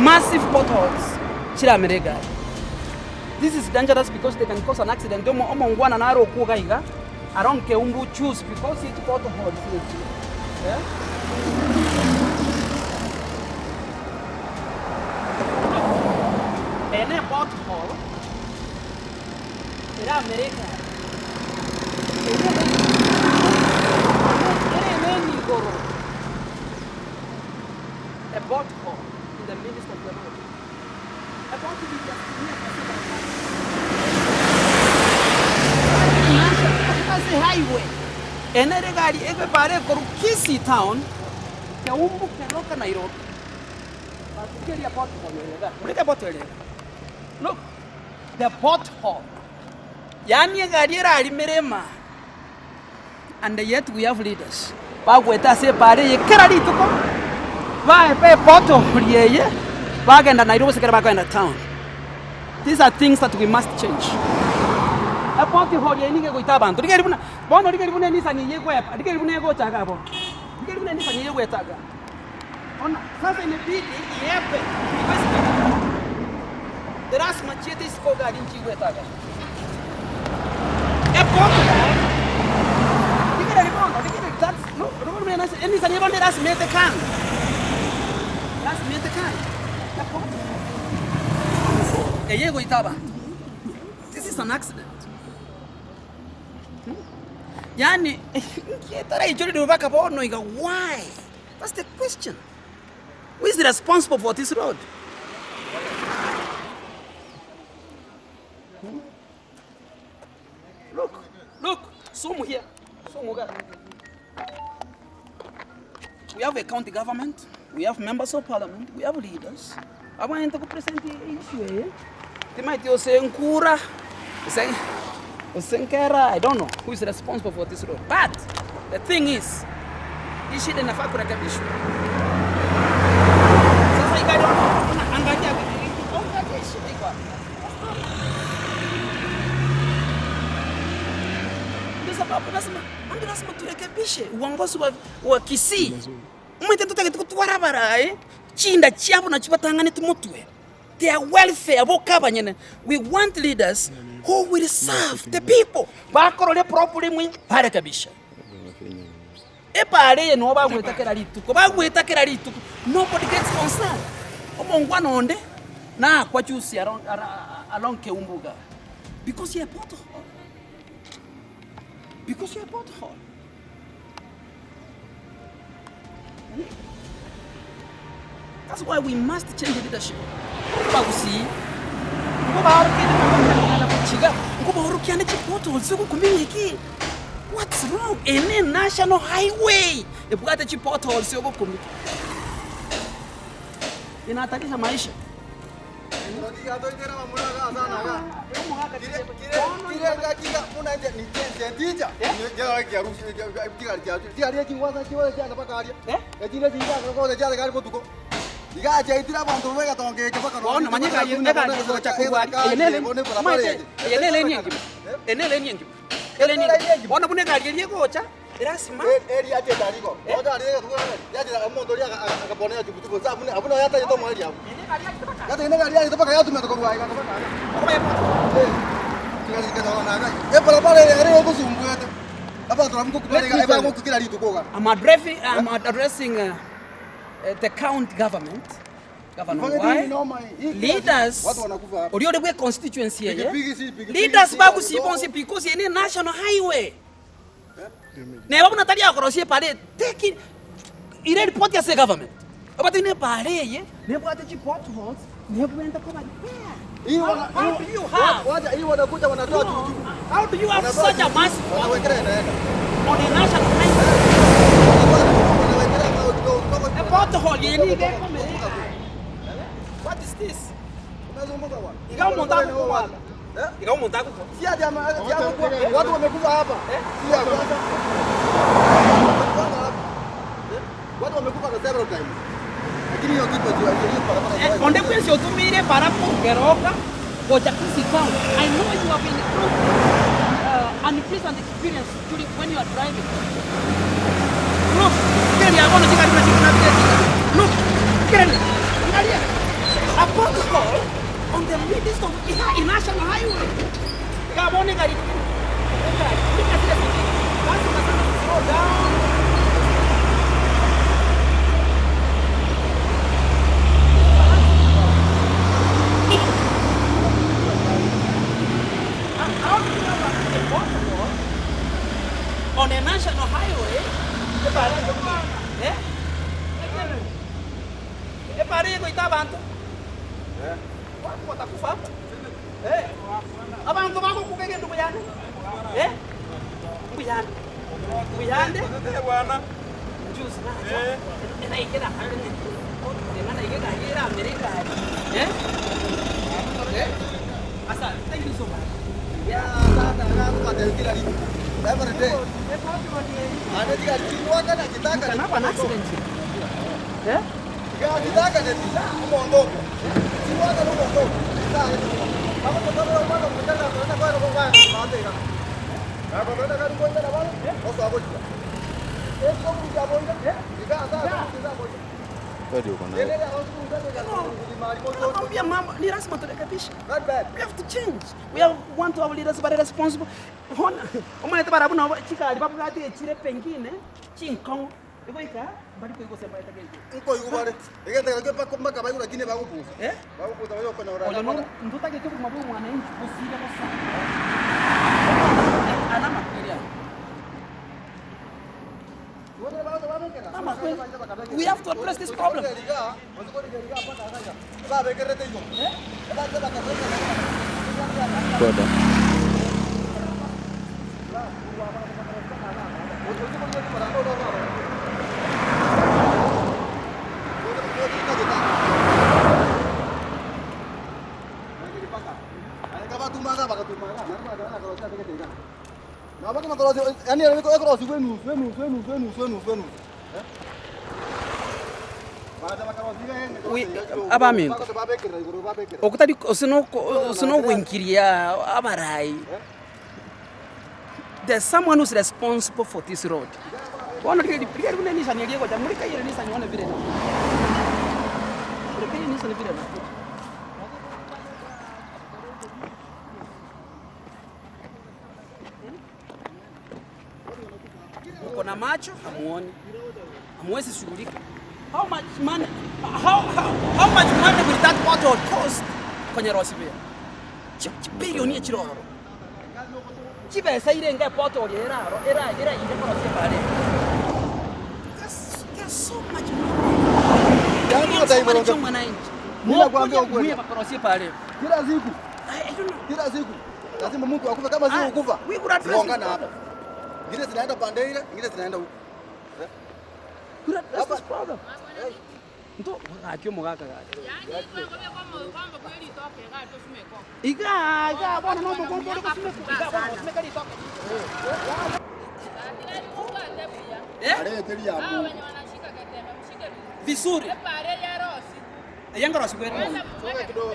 Massive potholes chiramere egari. This is dangerous because they can cause an accident. Omo omongwana nare okwo iga iga along Keumbu choose because ye chipotholes echi eh. Eye ne pothole eramere egari. Eywo ere ere igoro. A pothole in the midst of the road. Ase highway ene ere egari ebare ekorwa Kisii town Keumbu Keroka Nairobi batukeria pothole eye iga murete pothole eye iga look the pothole yaani egari erarimere emaa And yet we have leaders bagwete ase epaara eye kera rituko, baeba epothole eye, bagenda Nairobi gose ekero bakogenda town. These are things that we must change. Epothole eye nigo egoita abanto, rigereria buna, bono rigereria buna enisani eye egoepa, rigereria buna egocha igaa bono, rigereria buna enisani eye egoeta igaa. Ona, sasa imebidi iepe, igo esibiti. Erasima chiete isiko iga aria nchigwete igaa. Epothole, rigereria bono, rigereria that's, no, roro buna enase, enisani eye bono erasima ete kando, erasima ete kando, epothole. Eye egoita abanto. This is an accident. Yaani, nki etaraichoreria mpaka bono iga, why? That's the question. Who is responsible for this road? Hmm? Look, look, zoom here, zoom here. We have a county government, we have members of parliament, we have leaders. Abanyete kupresent issue eye, timaeti ose nkura, ose ose nkera, I don't know who is responsible for this road. But the thing is, hii shida inafaa kurekebishwa. Sasa igari ona angalia angalia shida iko wapi? Ndio sababu lazima ndio lazima turekebishe uongozi wa, wa Kisii. Omanyete ntotagete gotwara abaraai, chinda chiabo nachio batang'aneti motwe, their welfare boka abanyene. We want leaders who will serve the people. Bakorora eproblem eye barekebisha. Epaara eye noo bagweta kera rituko, bagweta kera rituko, nobody gets concerned. Omongwana onde nakwa juzi along, along Keumbu igaa because ye pothole, because ye pothole. That's why we must change leadership. Abagusii nigo baorokete ng'a gochiga nigo baorokiane chipotholes chiogokumia ng'aki what's wrong? Eye ne national highway ebwate chipotholes chiogokumia. Inahatarisha maisha. Bono manya egari egari egocha korwa aria, eye nere omanyete eye nere eni engima, eye nere eni engima, ere eni engima. Bono buna egari eria egocha, erasima. I'm addressing, I'm addressing uh, uh, the county government, Governor Ongwae, leaders, oria ore bwe constituency eye, leaders bagusii bonsi because eye ne national highway. Neba buna tari akorosia epara take it, ire report ase egovernment. Obatebie na epara eye nebwate chi potholes nebwenerete koba repaired. How, how do you have no, how do you have such a massive pothole on a national highway? A pothole eye nigo ekomera egari. What is this? Iga omonto agokwana. Iga omonto agokwa. Watu wamekufa hapa. Si ya kwanza. Watu wamekufa several times. Lakini hiyo kitu hiyo barabara. Eh, Onde bwensi otumeire para kogeroka gocha Kisii town. I know you have been through uh, unpleasant experience during when you are driving. Look, kile ni agono chikari na chikuna bile chikari. Look, kile ni. Angalia. A pothole on the midst of a national highway. Iga bono egari egari rika zile zingine. Basi unasema slow down. How do you have a pothole on a national highway? Eh? Epara egoita abanto. Watu watakufa hapa. Eh. Abanto bagokuga egento mbuyande. Eh? Mbuyande. Mbuyande. Juzi nacha. Enaike nakarore ng'a eng'ana iga egari eramere egari. Eh? Eh? Asante. Thank you so much. Every day. You can have an accident here. Eh? Nakwambia mambo ni lazima turekebishe. We have to change. We have want our leaders very responsible. Bona omanyete barabwo nabo chigari babwate echire pengine chinkong'u Igoika mbari koigwa ase mbaete gento. Nkoigwa bare, egento ekio mpaka mpaka baigwe lakini bagopusa. Eh? Bagopusa baye okonyora Oyo no ntotagete obogima bwa omwananchi bosire bosa. Aya namakweri aya. Namakweri. We have to address this problem. Eh? Abaminto, okotari ase nogoinkiria abarai. There's someone who's responsible for this road. Bono riria riria buna enisani eria egocha, muri kaire enisani one vile inakuja. Muri kaire enisani vile inakuja. Mko na macho hamuoni, hamuwezi shughulika. How much money, how, how, how much money will that bottle cost kwenye Rosivia? Chibilioni echirororo. Chibesa irenge epota oria eraro era eraire korosia ebara eye. There's, there's so much money. Yaani Millions of money wataiboroga. chia omwananchi. Mimi nakwambia Mokoria ukweli. mwe bakorosia ebara eye. Kila siku, I, I don't know. kila siku lazima mtu akufe, kama Ah, si kukufa we could address this zinaongana hapa, problem. ingine zinaenda pande ile, ingine zinaenda huku. Could address Hapa- this problem. Nto gaki omogaka gaki. Iga iga bono no omogondo ore gosimeka iga bono gosimeka ritoke. Eh? Vizuri. Eyanga rosikwere.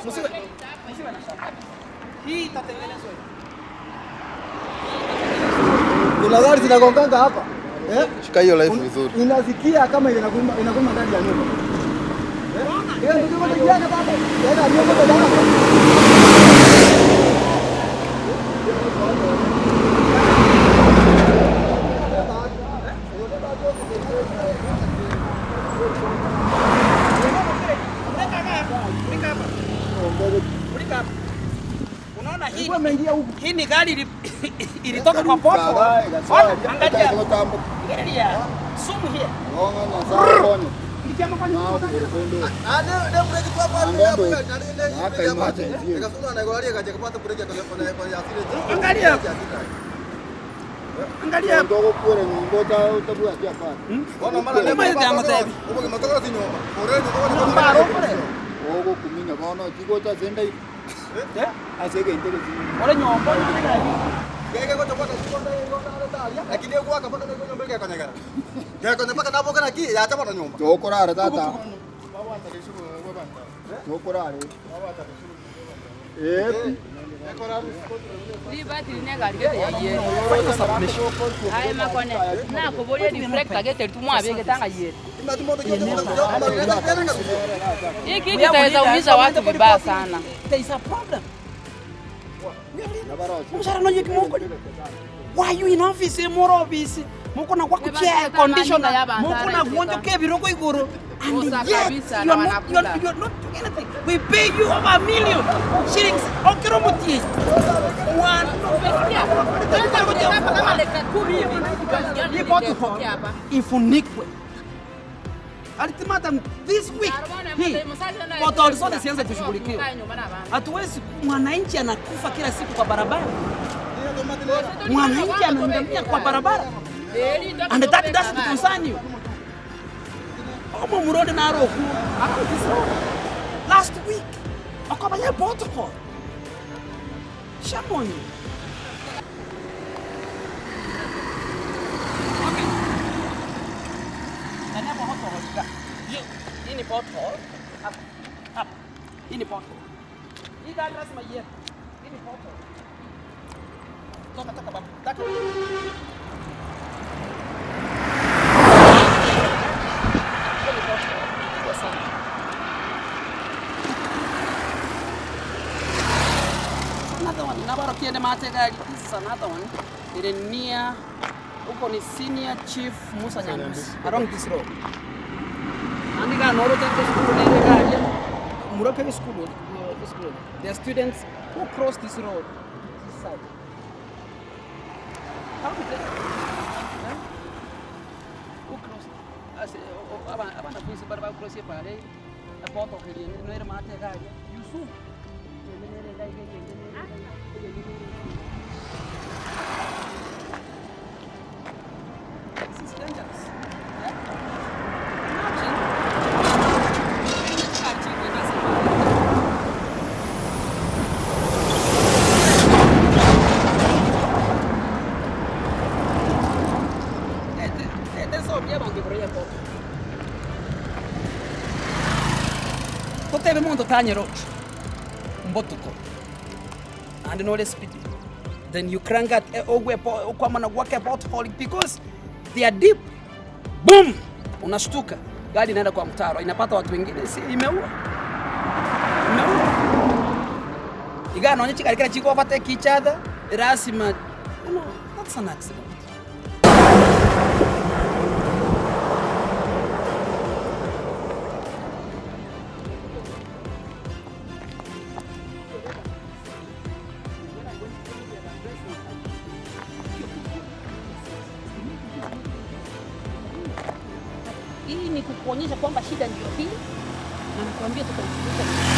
Musiwe. Musiwe na shaka. Hii itatengenezwa. Kuna gari zinagonganga hapa eh? Shika hiyo life vizuri. Inasikia kama inagoma inagoma ndani ya nyumba. Eh, ndio ndio ndio baba. Yaani ndio ndio baba. Unaona hii hii ni gari ilitoka kwa popo. Ona, angalia. Angalia. Sumu here. Angalia. Angalia. Ore nyomba Tokorara tata. Tokorare. Eh. Ribati rine egari gete yayiere. Final submission. Aye makone, nakoboria reflector gete tumwabegete ang'ayiere. Hii kitu itaweza umiza watu vibaya sana. There is a problem. Omushara noyo kimokori. Why you in office more office? Mukona kwa kuchia air conditioner. Mukona kuonjo kebiroko igoro. And Kosa yet kabisa you na are not you are, wanakula. you are not doing anything. We pay you over a million shillings. Okero mutie. One. Kwanza kama dakika 10 hivi. Hii pothole ifunikwe. Ultimatum this week hii pothole zote zianze kushughulikiwa. Hatuwezi, mwananchi anakufa kila siku kwa barabara, mwananchi anaangamia kwa barabara, and that doesn't concern you. Omo muronde naroku last week okobanya protocol. Shame on you. Okay. Nani hapo pothole? Hii ni pothole. Hapa. Hapa. Hii ni pothole. Hii gari lazima iende. Hii ni pothole. Toka toka baba. Toka. Hii ni pothole. Kubwa sana. Another one. Nabaro kiende mate gari. This is another one. Ile near huko ni Senior Chief Musa Nyandusi along this road. Andika noro tete school nere gari. Murope school this road. There are students who cross this road this side. How did they? Eh? Who cross? Ase aba abanafunzi bari ba cross pale. Apoto kiri nere mate gari. Yusuf. Nere gari gari. This is dangerous. Yeah? Imagine. Totebe mondo tanyeroche mbotuko and nore speed then you crank at ogwe okwamana gwake pothole because they are deep boom unashtuka gari inaenda kwa mtaro inapata watu wengine si imeua imeua igana onye chigari kira chiko overtake each other lazima you know that's an accident. Hii ni kukuonyesha kwamba shida ndio hii, na nakwambia tutaishughulisha.